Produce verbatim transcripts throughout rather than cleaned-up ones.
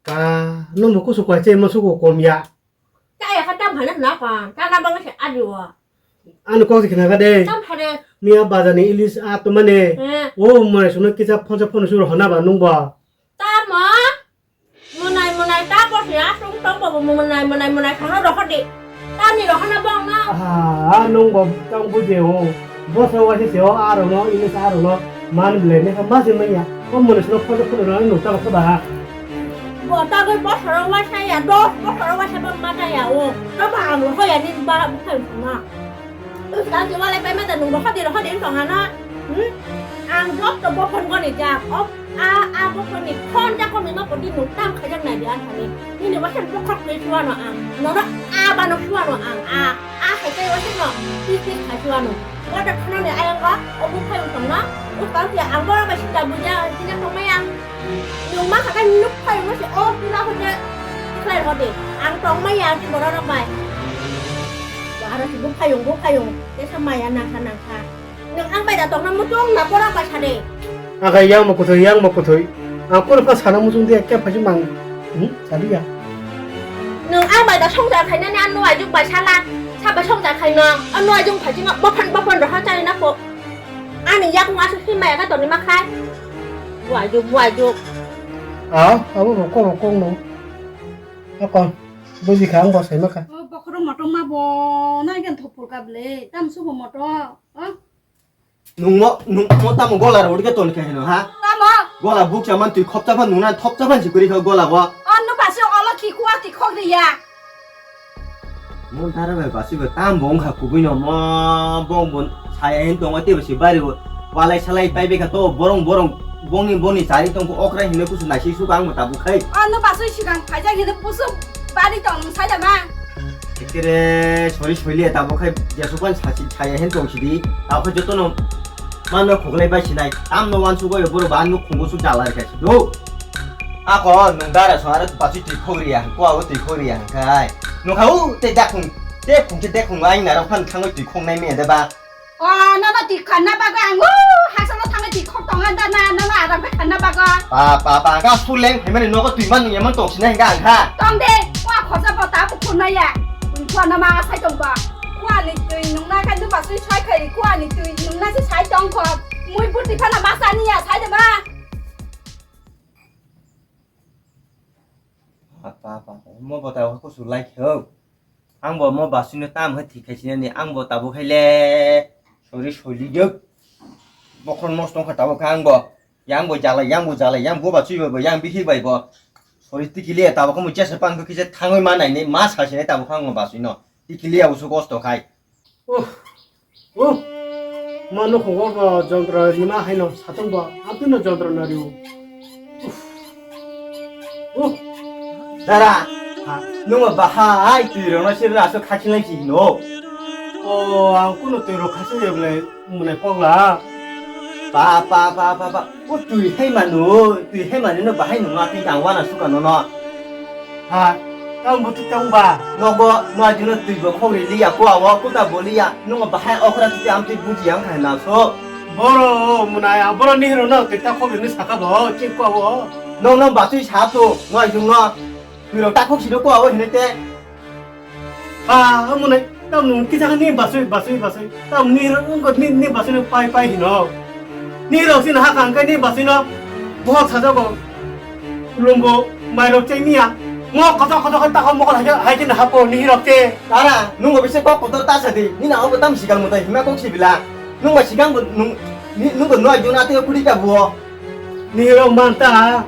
Ka, nwng bo kusu kwai chai ma sugo kom ya. Chaya kha tam phana khna kha, ta na bang se adi wa. Ani kok se khna kha de. Tam phare. Miya bazar ni ilis a to mane. Eh. O mane suno kisa phonsa phone sur hona ba nwng ba. Tamo? Monai monai ta bo se asung tong bo monai monai monai khana rokho de. Tani rokho na bong na. Ah, nwng bo tang buje o. Bosa wa se o aro no ilis aro no man ble ne ma se manya. Ko mane suno phone phone no no ta ko ba. Bo ta goi bosoro wa sa ya, dos bosoro wa sa bang ma ta ya o. Ta ba ang rokho ya ni ba bu khai ma. Usta jiwa lai pai mata nung rohodi rohodi wng tong ano. Hmm? Ang joto bophon goni jak. O a a bophon ni phone jak komi no podi nung tam khajak nai di an thani. Nini wasa bokhok ni suano ang. Nono a bano suano ang. A a hai kai wasa no. Pis pis khai suano. Wata khana ni ayang o. O bukhai wng tong no. Usta usti ang boro bai sita buja sita tong mai ang. Nwng ma kha khe nuk phai rw se o pila hwnkhe tikhlai rw de. Ang tong maya khe borok rok bai. Ba aro se buphayung buphayung tesa maya nangkha nangkha. Nwng ang bai da tongna muchung na borok bai sa de. Aga yang mo kuthoi yang mo kuthoi. Ang kono kha sana muchung de khe phaji mang. Hmm? Sadi ya. Nwng ang bai da songjar khainani ano ajuk bai sala. Sa bai songjar khaino. Ano ajuk phaji ma bophan bophan rw ha chai na po. Ani yakung aswk se maya khe tongwi ma khai. Buaijuk, buaijuk. Ah, abo bo kok bo kok no. Akon, buji kha ang bo sai ma kha. O bokhoro motom ma bo nai gan thopor ka ble, tam subo motom. O. Nung mo, nung mo tamo gola ro ke ton khe no ha? Tamo? Gola buk chaman twi khop chapan nung na thop chapan si kuri kha gola bo. Anno pasi olo khi kuwa ti khok ri ya. Mo dara bai basi bai tam bo wngkha kubui no mo bong bo saya hin tongo tei basi bari bo walai salai pai bai kha to borong borong bongni boni chari tong okra hinle kusu naisi su ang bo tabuk khai. Ano basui sikang phaijak hinle pusu bari tong sai da ma. Ekere sori soili tabuk khai jesukan sasi saya hin tong sidi tabuk khai jotono mano khoklai bai sinai tamno wansu go boro ba nuk khungo su jalai khai si do. Ako nung dara so aro basi twi khogri ya ko abo twi khogri ya khai. Nung kha u te dakhung te khung te dakhung ai naro phan thangoi twi khong nai me da ba. O nono twi khanna bago ang u hasalo thangoi twi khok tong da na nono aram khe khanna bago. Pa pa pa ga suleng hai mani nogo twi man nung yamang tong sinai ga ang kha. Tong de ko khosa bo ta bu khun na ya. Ko na ma sai tong ba. Ko ani twi nung na kha du ba sui sai khai ko ani twi nung na se sai tong kho. Mui buti phana ma sa ni ya sai de ba. Apa apa mo bota ko su lai kho. Ang bo mo basui no tam hai thik khai sinani ang bo tabuk hai le sori soli jok. Bokhon nos tong kha tabuk kha ang bo. Yang bo jalai yang bo jalai yang bo basui bo yang bihir bai bo. Sori tikili tabuk mo jesa pang kisa thangoi ma nai ni ma sa sinai tabuk kha ang bo basui no. Tikili ya usu kosto khai. Oh, oh, ma nukhungo bo jontro rima haino satung bo, amtwino jontro no riu. Uff. Oh. Dara, ha, nungo bahai twi rwno sirna aswk khakilai si hino. Oh, ang kuno twi rw khakilai bwlai mwnai kokla. Pa, pa, pa, pa, pa. O twi hai manu, twi hai manu no bahai nung atwi kang wana suka nono. Ha, tang buti tang ba. Nogo, no ajino twi bo khogri liya, ko awo, kuta bo liya, nungo bahai okra twi am twi buji yang khai na so. Boro, mwnai, boro ni hero no twi ta khogri ni saka bo, chi ko awo. No, no, ba twi sa to, no ajung no. Twi ro ta khog si do ko awo hine te. Ah, amonai, tamni kisa ni basui, basui, basui. Tamni ni, ni basui no pai, pai hino. Ni rok sin ha kang kai ni basui no. Bohok sajago. Lumbo, mai rok cheng niya. Mo kotor, kotor, kotor, ta mo hai, hai kin hapo ni rok te. Tara, nungo bise kok kotor ta sadi. Ni na obo tam sikang mo ta hima kok sibila. Nungo sikang bo, nung, ni, nungo no ajo na te kuri ka bo. Nirok manta,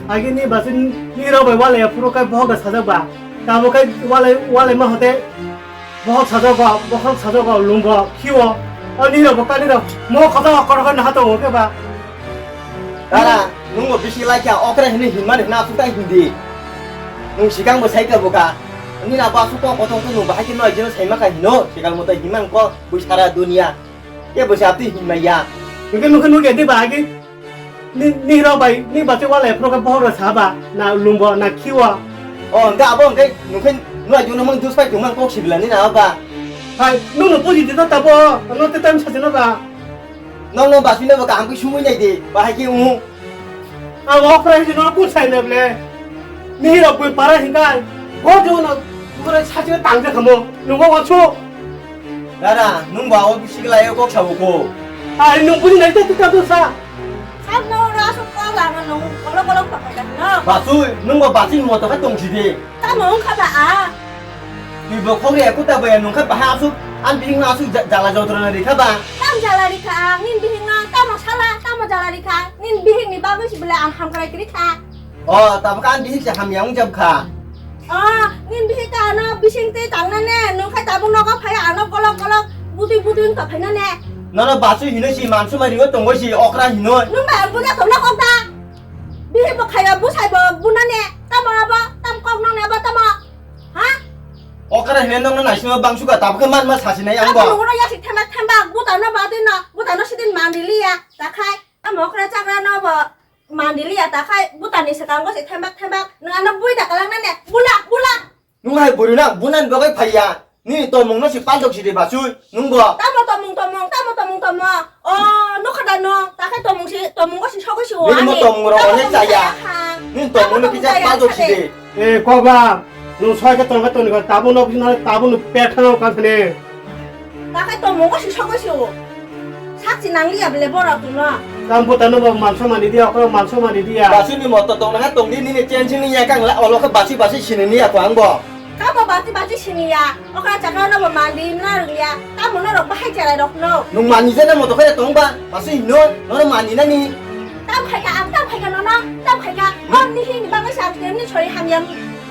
agi ni basin nirok bai walai phuru kai bohok da sajak ba. Tamo kai walai, walai ma hote bohok sajak ba, bohok sajak ba, lungbo, khiwo. O nirok bo kani rok mo khata okor kan hato oke ba. Dara, nungo bisi laikya okre hini hinmani hina asu tai hindi. Nung sikang bo saika boka. Ni na ba su ko kotong tu nung bahai ke noi jeno saima ka hino, sikang mo tai himan ko bui sara dunia. Ke bo sa tui hinmai ya. Nungke nungke nungke di ba agi. Ni, ni rok bai, ni bache wala epro ke bohor sa ba, na lumbo, na khiwa. O, hwnkhe abo hwnkhe nungkhe nua junu mang dus pai tongmang kok sibila ni na ba. Hai, nung no puji di ta tabo, no te tam sa jino ba. Nong no basui no ba kaham khe sumui nai di, ba hai khe ungu. Ang okra hai jino kun sai na ble. Nihirok bui para hinkai. Bo jono bura sachira tangja khamo. Nungo wansu. Dara, nung ba o bisi lai kok sabu ko. Ai nung buni nai te tuta tu sa. Sab no ra su pa la no nung kolo kolo pa ka no. Basui, nung ba basi mo to ka tong si de. Tamo wngkha ba a? Twi bo khogri aku ta boya nungkha bahai asuk an bihik no asuk ja-, jala jotrona rikha ba? Tam jala rikha ang, nin bihik no tamo sala, tamo jala rikha, nin bihik ni bagwi si belai ang hamkrai kwrwi kha. O, tabuk an bihik se hamya wng jab kha. O, nin bihik ka ano bising twi tangna ne, nungkhai tabuk nogo phai ano golok golok butwi butwi wngka phaina ne. Nono basu hino si mansu mari o tongo si okra hino. Nung ba ang buja tongna kok da. Bihik bo khaiba busai bo buna ne, tamo abo, tam kok nang ne abo tamo. Ha? Okra hine nongno naisingma bangsuka, tabukhe manma sasinai ang bo. Abo nungno yasik thembak thembak, butano badino, butano sidin mandiliya, takhai, amo okra chakrano bo mandiliya, takhai, butani swkango se thembak thembak, nung ano bui da kalang nane, bula, bula. Nung hai bwrwi na, bunani bagwi phaiya, nini tongmungno se paltok sidi basui, nung bo. Tamo tongmung tongmung, tamo tongmung tongmung, o, nukha da nung, takhai tongmung se, tongmungo se sogwi se o, nini mo ani, tongmung rok tamo onek tongmung chaya, chaya kha. Nini tongmungno kisa paltok sidi. E, kokba, nwng soi khe tong khe tongni kha, tabuk no, tabuk no pet thang kha thani. Takhai tongmung wasi sogwi se o. Sakchi nangliya bele borok tongno. Tam butano bo manso mani diya, okra manso mani diya. Basuni moto tongna kha tongdi, nini tension ni yakang la, olo khe basi basi sini ni yakho ang bo. Tamo basi basi sini ya, okra chakra no bo mandi na rungya, tamo norok bahai cherai rok no. Nwng mani jene moto khe tong ba, basi hino, nono mani nani. Tam khaika, ang tam khaika nono, tam khaika. Hor ni hini bagwi sa, ang ni sori hamya.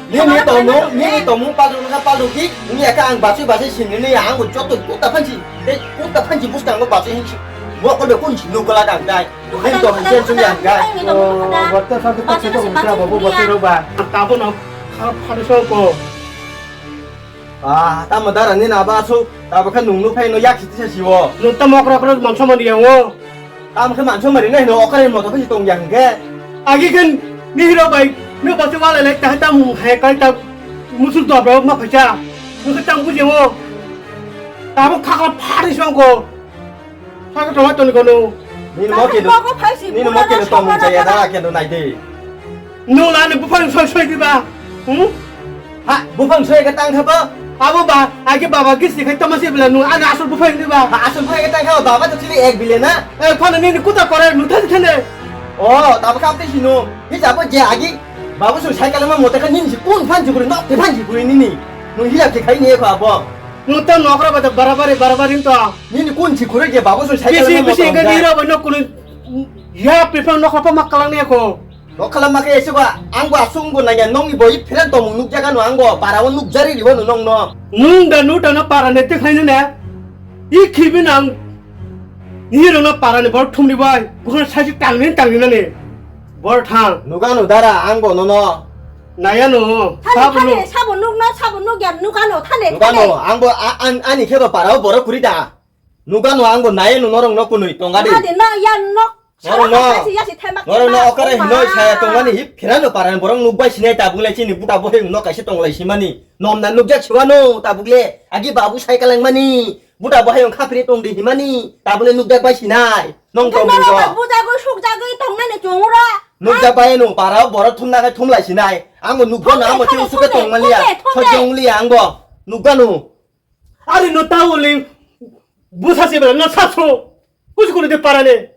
Nini tongmung, nini tongmung palrok wngkha palrok di, wngya khe ang bachwi bachwi sini nini ang bo joto kutta phansi, tei kutta phansi bwskango bachwi hinsi. Bo ko be kun si nukla kang dai. Nini tongmung chen sung yang dai. Oh, botta sa to khe to wngkha bo bo botta rok ba. Tabo no kha phari song ko. Ah, tamo dara nini aba asuk, tabo khe nung nuk phai no yak siti sa siwo. Nung tamo okra okra mansa mani yango. Tamo khe mansa mani nai no okra moto khe tong yang khe. Agi khe nihiro bai, no basi wala lai ta tam hai kai ta musul do bro ma phacha. Nung khe tam buje wo. Tamo khakla phari song ko. Saka tongma toni kono. Nini mo kendo, nini mo kendo tongmung chaya da kendo nai de. Nung lani buphang soi soi diba? Hmm? Ha, buphang soi ka tang thapa? Abo ba, age baba gisi khai tama se bela nung ana asol buphang diba? Ha, asol buphang ka tang thapa baba to chili ek bile na. Eh, phano nini kuta kore nung thani thani. Oh, tabo kap te sino. Hi jabo je agi. Babu soi cycle ma mote ka nini si kun phan jiburi nok te phan jiburi nini. Nung hi jab je khai ni ko abo. Nung to nokra ba barabari barabari to. Nini kun si kure je babu soi cycle ma mote. Bisi bisi ka ni ro ba nok kun. Ya, prefer nok apa mak kalang ni ko. Nokhala ma khe ese ba, ang bo asung bo nanya nong ni boi phiran tongmung nukjaga no ang bo, para o nukjari ribo no nong no. Nung da nu da no para ne te khaino ne. I khibi nang. Ni rong no para ni bor thum ni bai, bukhon saisi tang ni tang ni nani. Bor thang. Nuga no dara, ang bo no no. Naya no. Thani, sabo thani, no. Sabo nuk no, sabo nuk ya, nuga no, thani, nuga thani. No, ang bo a-, an-, ani khe ba para o bor kuri da. Nukano ang bo nai no norok no kunui tongga di. Adi no ya nok. Norok no. Sala kasi ya si themak norok no themak okare hino saya tongmani hip khirano paran borok nukbai sinai tabuk lai chini buta bo heng no kaisa tonglai simani. Nom na nukjak siwano tabuk le agi babu sai kalangmani. Buta bo hayong khapri tong di himani tabuk le nukjak bai sinai. Nong tong norok buta go suk jagoi tongnani chongro. Nukjak bai no para borok thumna kai thumlai sinai. Ang bo nukgo na ang bo chiu suke tongmaliya. Sojong liya ang bo. Nukgano. Ari no tawling busa se bela no saso. Kusi kunu de parane.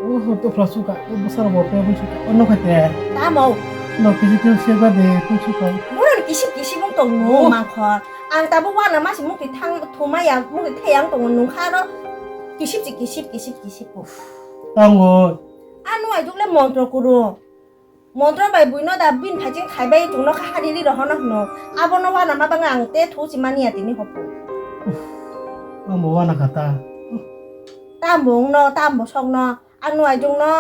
Oh, to flasu ka, to busa ro borte busu ka. Ono khate. Tamo. No kisi to se ba de busu ka. Buron kisip kisip mung tong no mangkho. Ang tabo wana masi mung ti thang thumaya mung ti thayang tong nung kha ro. Kisip si kisip kisip kisip. Tango. Anu ai duk le montro kuru. Montro bai buino da bini phaising khaibai chwngno kha hariri rohono hwno. Abono uanama bangwi ang tei thuchi mani ya tini hopu. Amo uana kha ta. Tambo wngno, tambo sokno, ano aijungno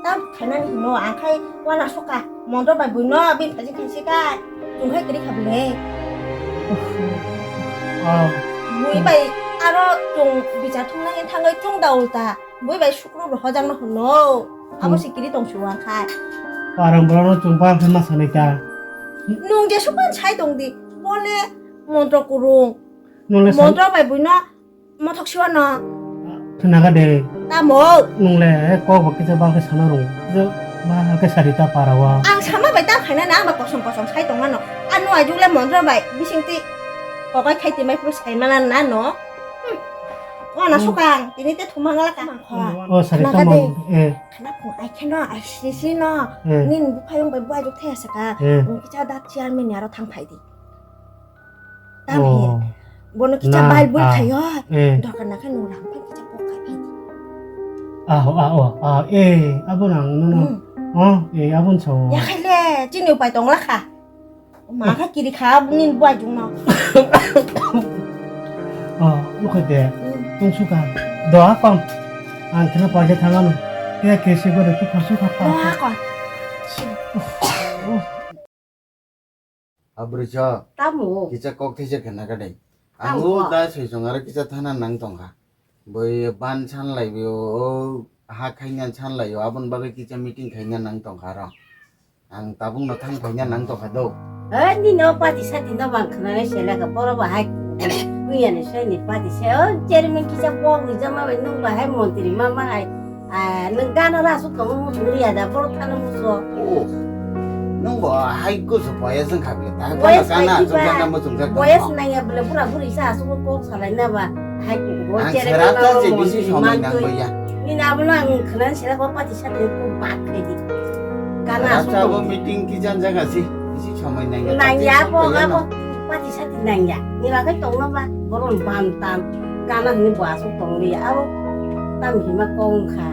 tam khainani hwno, ang khai uana sokha. Montro bai buino bini phaising khaisi kha, chwng khai kwrwi kha bwle. Ah. Bui bai aro chwng bichar thumnai thangwi chwng da ulta. Bui bai sukro bo hojak no hwno. Abo hmm. Sikiri tong suwa kha. Parang borok no chwng bang khe ma sanai ta. Nung je supan sai tong di. Bole montro kurung. Nung le sai. Montro bai bui no mothok siwa no. Khna ga de. Tamo. Nung le kok bo kisa bang khe sana rung. Je Ma, khe Sarita para o. Ang sama bai ta khaina na, ang ba kosom kosom sai tongmano. Ano ajukle Mondro bai bisingti kokai khai timai phuru sai mana na no. Hmm. Wana sukang, tini te thumang la ka. O, Sarita Naga de. Mon, eh. Khana phung ai kheno, ai sisi no. Eh. Nin buphayung bai buajuk thaya saka. Eh. Ang kicha da chairman ni aro thang phai di. Tam Oh. He. Bono kicha Na, bai bul ah, khayo. Eh. Dorkar na khe nung rang phan kicha pok khai phai di. Ah, oh, ah, oh, ah, eh, abo nang, no, no. Hmm. Oh, eh, abo nso. Ya khai le, chini upai tong la kha. Ma kha kiri kha, nin buai jung no. Oh, okay de. Hmm. Tung suka. Doa kon. Ang kena paje thangan. Kaya kesi gue de tu pasu kha pa. Doa kon. Oh. Abrisa. Tamo. Kisa kok thaisa khe naga dai. Tamo. Ang o da soi song aro kisa thana nang tongkha. Boi ban san lai bio, o ha khaina san lai o, abon bagwi kisa meeting khaina nang tongkha aro. Ang tabuk no thang phaina nang tongkha do. Eh, nini o party sati no bang khwnanai se laka, boro bo hai kuya ni se ni party se, o chairman kisa bok rijak ma bai nung bai hai montri ma ma hai. Ah, nwng gana ra aswk tongo muchung liya da, borok thana muchungo. Oh. Nwng bo hai kusu boyes wngkha bile, ta Boyes gana bai aswk kiba, gana muchungjak tongo. Boyes nangya bile, bura buri sa aswk kok salai na ba. Hai kuku bo Ang chere serata ba je mo bisi mantwi. Somoi nang baiya. Nini abono ang khwnani sera ko pati sa twi kok bak khai di. Gana aswk Serata bo tongo. Meeting ki jan jaga si, bisi somoi nangya. Nangya abo, abo pati sa twi nangya. Ni bagai tongno ba, boron ban tan. Gana hini bo aswk tong liya, abo tam hima kok wngkha.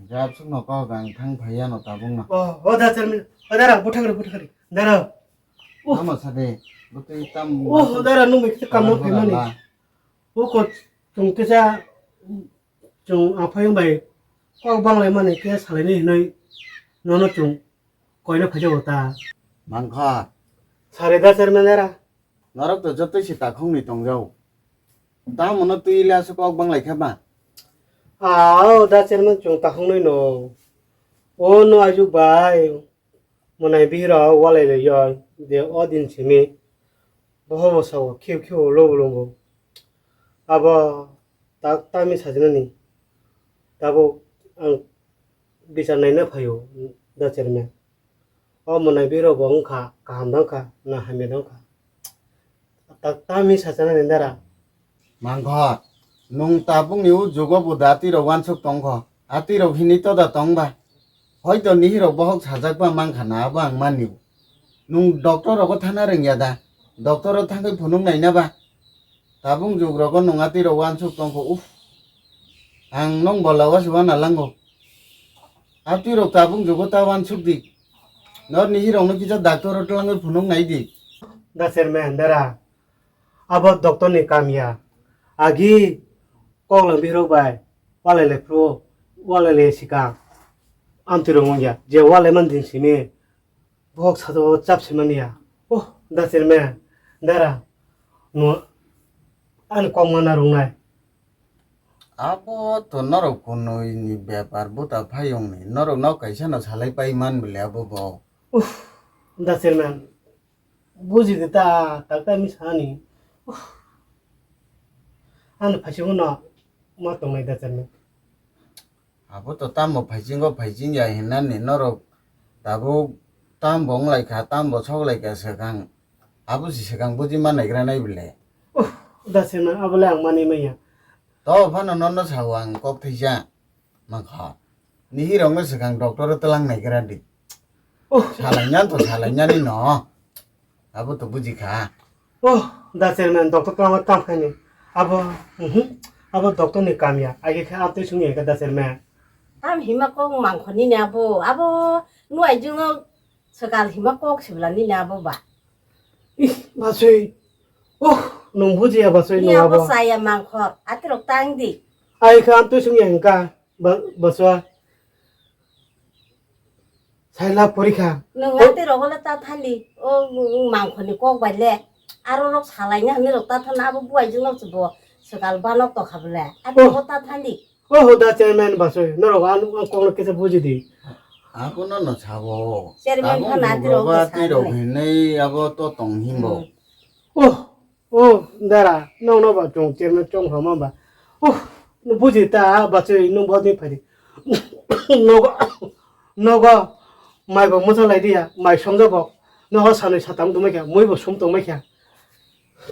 Jab sukno kok ang thang phaiya no tabuk no. Oh, oh, da chairman. Oh, dara, buthang re, buthang re. Dara. Oh. Tamo sade, butwi tam Oh, dara, nung bai kisa kamo phaimani. Oh, ko chung kisa chung aphayung bai kok banglai mani kisa salaini hinoi nono chung koino phaijago ta. Mangkha. Sare da chairman dara. Norok to jotoi se takhung ni tongjao. Tamo no twi le aswk kok banglai kha ba? Ah, o da chairman chung takhung noi no. O no ajuk bai. Monai bihiro walai lai yo. Je o din simi. Boho bo sao khiu khiu lobo lobo. Abo tak tami sajinani. Tabuk ang bichar naina phaio da chairman. O monai bihiro bo wngkha kaham da wngkha na hamya da wngkha. Tak tami sachanani dara. Mangkhor, nwng tabukni o jugo bo da twi rok wansuk tongkho. A twi rok hini toda tong ba? Hoito nihirok bohok sajak ba mankha na abo ang mani o. Nwng doctor rogo thana rwngya da? Doctor o thangwi phunuk naina ba? Tabuk jug rogo nwng a twi rok wansuk tongkho, uff. Ang nwng bola o se wana lango. A twi rok tabuk jugo ta wansuk di. Nor nihirok no kisa doctor o twlangwi phunuk nai di. Da chairman dara. Abo doctor ni kam ya. Agi kok lang bihirok bai walai lai phuru walai lai sikang. Amtwi rok wngya. Je walai man din simi. Bohok sato chap se mani ya. Oh, da chairman. Dara. No. Ani kok mana rung nai. Abo to norok kunui ni bepar buta phayung ni. Norok no kaisa no salai pai man bole abo bo. Uff, da chairman. Buji de ta, tak ta mi sani. Uff. Ani phaisingo no ma tongnai da chairman. Abo to tamo phaisingo phaising ya hinani norok tabuk tambo wnglaikha, tambo soklaikha swkang. Abo si swkang buji ma naigra nai bole. Uff, da chairman, abo le ang mani maya. To phano nono sao ang kok thaisa. Mangkha. Nihirokno swkang doctor o twlang naigra di. Oh. Salainyan to salainyani no. Abo to buji kha. Oh, da chairman doctor twlang tang khaini. Abo, mhm. Abo doctor ni kam ya. Agi kha amtwi sung ya da chairman. Tam hima kok mangkho nini abo. Abo nuai jungno swkang hima kok sibla nini abo ba. Ih, basui. Oh, nung buji ya basui nung abo. Ni abo saya mangkho. Atirok tang di. Ai kha amtwi sung ya hingka. Ba-, basua. Saila porikha. Nwng ate rogole ta thali. O, o, mangkhoni kok bai le. Aro rok salaina hwnwi rok ta thana abo buai jwng nok bo swkal banok tokha bole. Ate Oh. Bo ta thali. Oh, da chairman basoi. Norok ang, ang kokno kisa buji di. Abono no sabo. Chairman Tabung phana ati rok rogo ati rok hinwi abo to tong himbo. Hmm. Oh, oh, dara, nokno ba chwng cherno chwng hama ba. Oh, nw buji ta, bachwi, nw bodni phari. Nogo, nogo, Mai bo mocha lai dia, mai somja bo. Nogo sanwi satam tongmai kha, mui bo sum tongmai kha.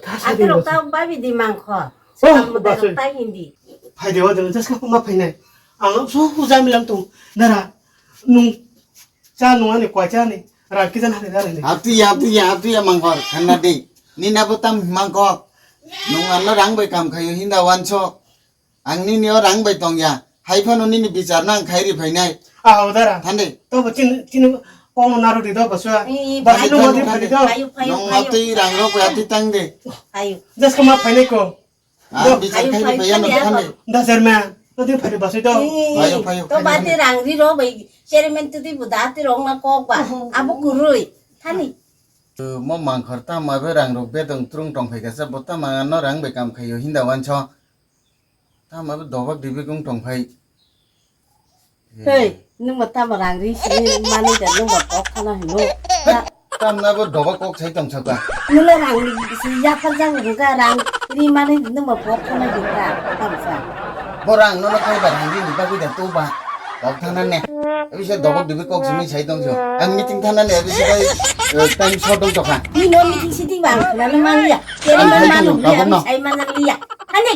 Ta sa di Akhirok bo. Ta babi di mangkho. Oh, Samudai basui. Ta hindi. Phai de, o de, just ka ma phai nai. Ang so hu jam lam tong. Dara, nung cha nung ani koi cha ni. Rang ki jan hari dara ni. Atuya, atuya, atuya mangkor, khanna de. Nini abo tam mangkok. Nung ano rang bai kam khayo hinda wanso. Ang nini o rang bai tong ya. Hai phano nini bichar no ang khai ri phainai. Ah, o dara. Thandi. To bo chin, chin, kong naro di do basua. Ih, Basui phai, nung phai, odi phai, phai di do. Phai, phai, Nung phai. Atui rang rok bai atui tang de. Ayo. Just ka ma phai nai ko. Ah, Do. Bichar Ayo, khai ri phai, phai ya phai no ya, thandi. Phai. Da chairman. Odi phai di basui do. Ih, Phai, phai, to phai, bate phai. Rang ri ro bai. Chairman tu di buda ti rong na kok ba. Oho. Abo kurui. Thani. Mo mangkhor tamo abo rang rok bedong trung tong phai kasa bo tamo ano rang bai kam khayo hinda wanso. Tamo abo dobak dibik wng tong phai. Hei, nung ma tamo rang ri sini mani da nung ma kok khana hino. Tam na bo dobak kok sai tong saka. Nung le rang ri si ya phar jang ru ga rang ri mani nung ma kok khana hino ka tam sa. Bo rang no no khai ba rang ri ni bagwi da tu ba. Kok thana ne. Abi se dobak dibik kok simi sai tong so. Ang meeting thana ne abi se bai, eh, time short dong tokha. Ni no meeting sitting bang khana no mani ya. Kere Ang no khai manu tong ya, tabuk no. Sai mana ya. Ani.